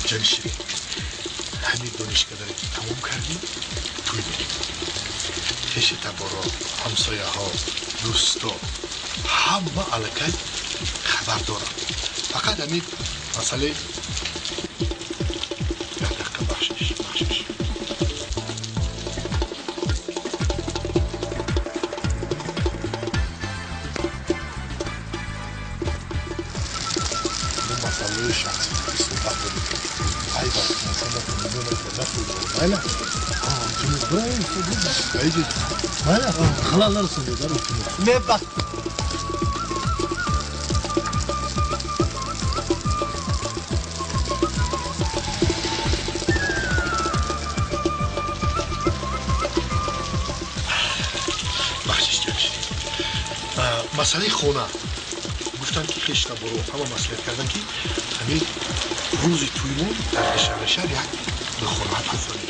Ҷони ширин, ҳамин донишкадаре ки тамом кардем, тӯй мекунем. Хеши таборо, ҳамсояҳо, дӯсто ҳама аллакай хабар доранд. Фақат ҳамин масъалаи як дақиқа, бахшиш, бахшиш. Масъалаи шахсӣ суҳбат дорем. Айба, майла. Майла, халал нарасонед, илтимос. Мебахш. Бахшиш, ҷамшид. Масъалаи хона гуфтанд, ки хештаборо ҳама маслиҳат карданд, ки ҳамин рӯзи тӯймон дар Душанбе шаҳр як хона гузорем.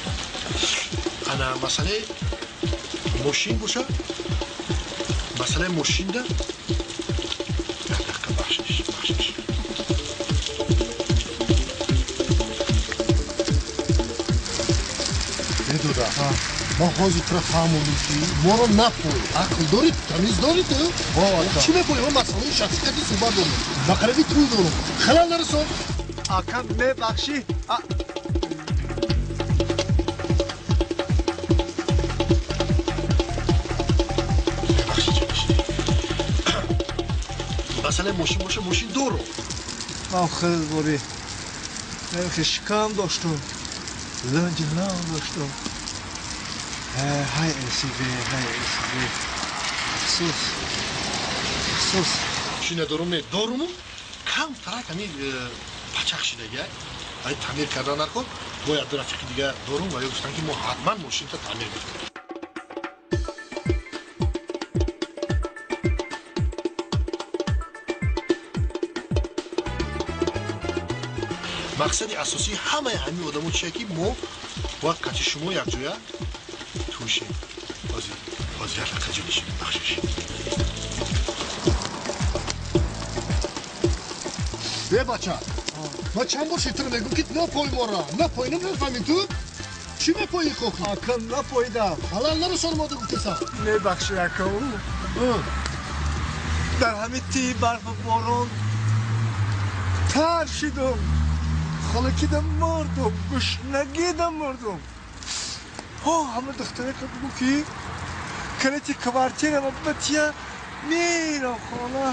Ана масъалаи мошин боша, масъалаи мошинда як дақиқа, бахшиш, бахшиш. Медода, ман ҳозир тура фаҳмондам, ки моро напой. Ақл дорӣ, тамиз дорӣ ту? Чӣ мепоӣ? Ман масъалаи шахсӣ кардӣ суҳбат дорам. Ба қариби тӯй дорам. Халал нарасон. Ака, мебахшӣ. Масъалаи мошин боша, мошин дорам. Ман хел борӣ. Ман шикам доштум. Ланҷи лам доштум. Ҳай СВ, ҳай СВ. Афсӯс. Афсӯс. Чӣ надорум, не доруму кам тарак ҳамин пачақ шидагиай. Ай таъмир кардан накун, бояд ду рафиқи дига дорум ва ё гуфтанд, ки мо ҳатман мошинта таъмир мекунем. Мақсади асосии ҳамаи ҳамин одамо чие, ки мо бояд қати шумо якҷоя тӯшем. Ҳозир, ҳозир як дақиқа, ҷони ширин, бахшиш. Е, бача, ман чанд бор шитр мегӯм, ки напой мора. Напой, намефаҳмӣ ту? Чӣ мепоӣ хохи? Ака, напоидам. Халал нарасон мода гуфтеса. Мебахшӣ, ака. Дар ҳамин тии барфу борон тар шидум. Холакида мурдум, гушнагида мурдум. Ҳо, ҳама духтарака бигӯ, ки калити квартирама батия, мерам хона.